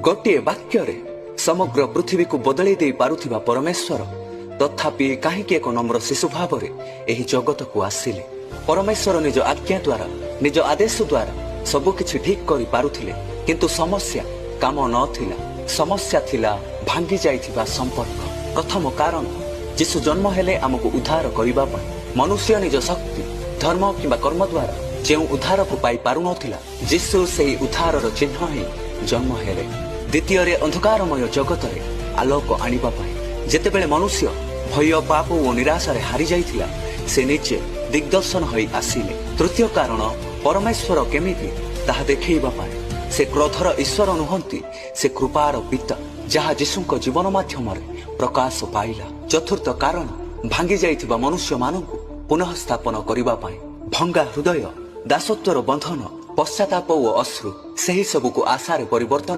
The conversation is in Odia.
ଗୋଟିଏ ବାକ୍ୟରେ ସମଗ୍ର ପୃଥିବୀକୁ ବଦଳେଇ ଦେଇ ପାରୁଥିବା ପରମେଶ୍ୱର ତଥାପି କାହିଁକି ଏକ ନମ୍ର ଶିଶୁ ଭାବରେ ଏହି ଜଗତକୁ ଆସିଲେ? ପରମେଶ୍ୱର ନିଜ ଆଜ୍ଞା ଦ୍ୱାରା, ନିଜ ଆଦେଶ ଦ୍ୱାରା ସବୁକିଛି ଠିକ୍ କରିପାରୁଥିଲେ। କିନ୍ତୁ ସମସ୍ୟା କାମ ନଥିଲା, ସମସ୍ୟା ଥିଲା ଭାଙ୍ଗି ଯାଇଥିବା ସମ୍ପର୍କ। ପ୍ରଥମ କାରଣ, ଯୀଶୁ ଜନ୍ମ ହେଲେ ଆମକୁ ଉଦ୍ଧାର କରିବା ପାଇଁ। ମନୁଷ୍ୟ ନିଜ ଶକ୍ତି, ଧର୍ମ କିମ୍ବା କର୍ମ ଦ୍ୱାରା ଯେଉଁ ଉଦ୍ଧାରକୁ ପାଇପାରୁନଥିଲା, ଯୀଶୁ ସେହି ଉଦ୍ଧାରର ଚିହ୍ନ ହିଁ ଜନ୍ମ ହେଲେ। ଦ୍ୱିତୀୟରେ, ଅନ୍ଧକାରମୟ ଜଗତରେ ଆଲୋକ ଆଣିବା ପାଇଁ। ଯେତେବେଳେ ମନୁଷ୍ୟ ଭୟ, ପାପ ଓ ନିରାଶାରେ ହାରି ଯାଇଥିଲା, ସେ ନିଜେ ଦିଗ୍ଦର୍ଶନ ହୋଇ ଆସିଲେ। ତୃତୀୟ କାରଣ, ପରମେଶ୍ୱର କେମିତି ତାହା ଦେଖେଇବା ପାଇଁ। ସେ କ୍ରୋଧର ଈଶ୍ୱର ନୁହନ୍ତି, ସେ କୃପାର ପିତା, ଯାହା ଯୀଶୁଙ୍କ ଜୀବନ ମାଧ୍ୟମରେ ପ୍ରକାଶ ପାଇଲା। ଚତୁର୍ଥ କାରଣ, ଭାଙ୍ଗି ଯାଇଥିବା ମନୁଷ୍ୟମାନଙ୍କୁ ପୁନଃ ସ୍ଥାପନ କରିବା ପାଇଁ। ଭଙ୍ଗା ହୃଦୟ, ଦାସତ୍ୱର ବନ୍ଧନ, ପଶ୍ଚାତାପ ଓ ଅଶ୍ରୁ, ସେହି ସବୁକୁ ଆଶାରେ ପରିବର୍ତ୍ତନ